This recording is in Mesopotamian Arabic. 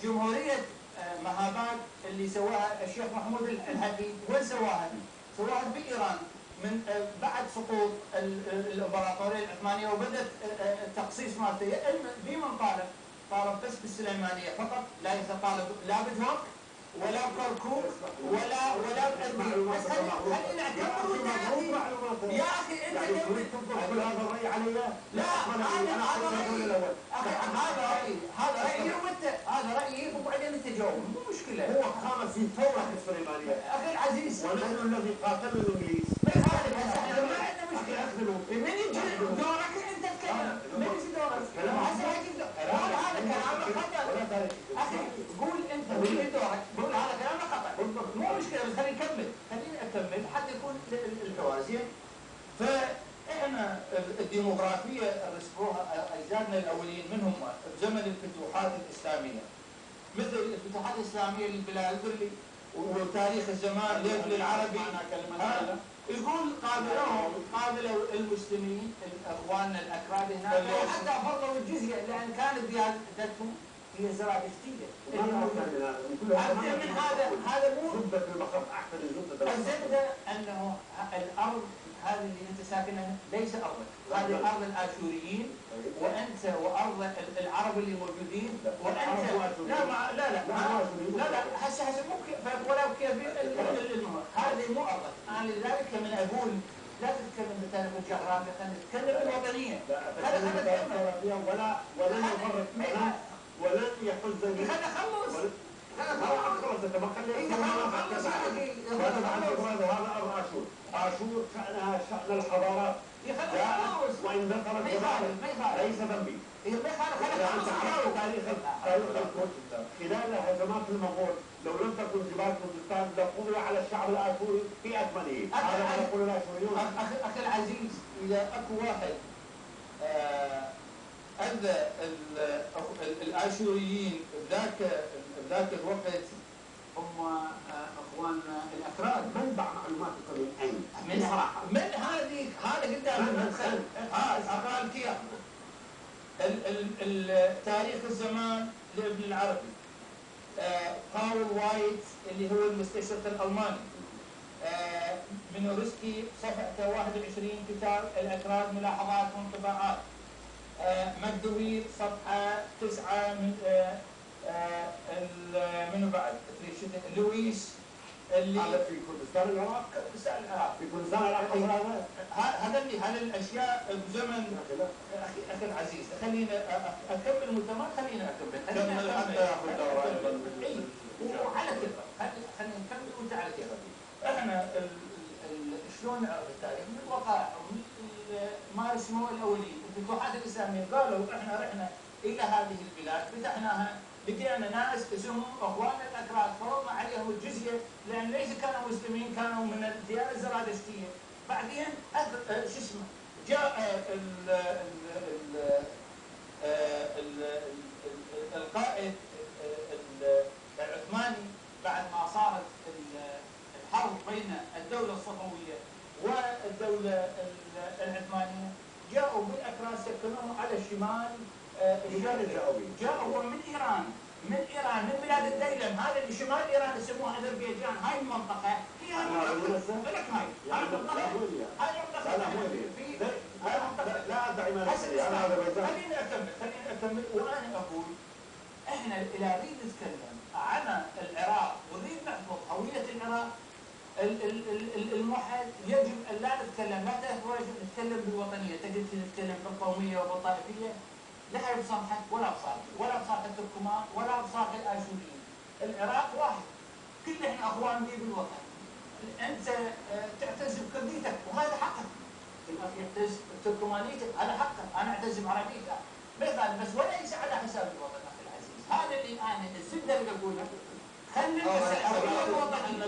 جمهورية مهاباد اللي سواها الشيخ محمود الحفيد وين سواها؟ سواها بإيران من بعد سقوط الامبراطوريه العثمانيه وبدت التقصيص مالته بمن طالب بس بالسليمانيه فقط، ليس طالب لا بدهوك ولا بكركوك ولا بأدبي. بس خلينا نعتبر وانت يا اخي انت تقول هذا الراي علي؟ لا هذا رايي هذا رايي هذا رايي وبعدين انت جاوب مو مشكله. هو قام في ثوره السليمانيه اخي العزيز ونحن الذي قاتلنا الانجليز. ما يخالف هسه احنا ما عندنا مشكله. من يجي دورك انت تتكلم، من يجي دورك هسه قول هذا كلامك خطا. اخي قول انت من يجي دورك قول هذا كلامك خطا مو مشكله. بس خليني اكمل حتى يكون الحوار زين. فاحنا الديموغرافيه رسموها اجدادنا الاولين منهم بزمن الفتوحات الاسلاميه، مثل الفتوحات الاسلاميه للبلاد وتاريخ الزمان للعربي. يقول قابلوا المسلمين اخواننا الاكراد هناك وحتى فرضوا الجزيه لان كانت ديانتهم هي زرادشتيه. من هذا مو زبده البقر احسن من زبده الزبده انه الارض هذه اللي انت ساكنها ليس ارضك، هذه ارض الاشوريين وانت وارض العرب اللي موجودين وانت لا هسه مو ولو كيف هذه مو ارضك. انا لذلك من اقول لا تتكلم بتاريخ الجغرافيا، خلينا نتكلم بالوطنيه. ولن يفرق ولن يحزني. خلنا نخلص هذا ارض اشور. اشور شانها شان الحضارات وان ذكرت ليس ذنبي. خلال هجمات المغول لو لم تكن جبال كردستان لقضي على الشعب الاشوري في اكمله. هذا ما يقول الاشوريون. اخي العزيز، اذا اكو واحد اذى الاشوريين بذاك الوقت هم اخواننا الاكراد. منبع معلوماتك من اين؟ من هذا قدام المدخل. اقرا لك تاريخ الزمان لابن العربي، باول وايت اللي هو المستشرق الالماني، منورسكي صفحه 21 كتاب الاكراد ملاحظات وانطباعات، مكدوير صفحه 9 منو بعد لويس اللي هذا في كردستان العراق. في كردستان العراق هذا الاشياء بزمن اخي العزيز. خلينا اكمل متمام. خلينا اكمل حتى ياخذ دوره ايضا. وعلى كذا خلينا نكمل وانت على كذا. احنا شلون نعرف التاريخ؟ من الوقائع ومن ما رسموه الاولين. الفتوحات الاسلاميه قالوا احنا رحنا الى هذه البلاد فتحناها، لقينا ناس اسمهم اخواننا الاكراد، فرضنا عليهم الجزيه لان ليس كانوا مسلمين، كانوا من الديانه الزرادشتيه. بعدين شو اسمه جاء القائد العثماني بعد ما صارت الحرب بين الدوله الصفويه والدوله العثمانيه، جاءوا بالاكراد سكنوهم على الشمال. جاءوا من ايران من بلاد الديلم. هذا اللي شمال ايران يسموها اذربيجان. هاي المنطقه هي المنطقه لك هاي المنطقه لا ادعي ما خليني اكمل وانا اقول احنا اذا نريد نتكلم عن العراق ونريد نحفظ هويه العراق الموحد يجب ان لا نتكلم نتكلم بالوطنيه. تجد نتكلم بالقوميه وبالطائفيه لا بصالحك ولا بصالح التركمان ولا بصالح الاشوريين. العراق واحد، كل احنا اخوان به بالوطن. انت تعتز بكرديتك وهذا حقك، الاخ يعتز بتركمانيتك هذا حقك، انا اعتز بعربيتك ما يخالف، بس ولا ينسى على حساب الوطن. اخي العزيز، هذا اللي انا الزبده اللي اقولها. خلي المساله الوطنيه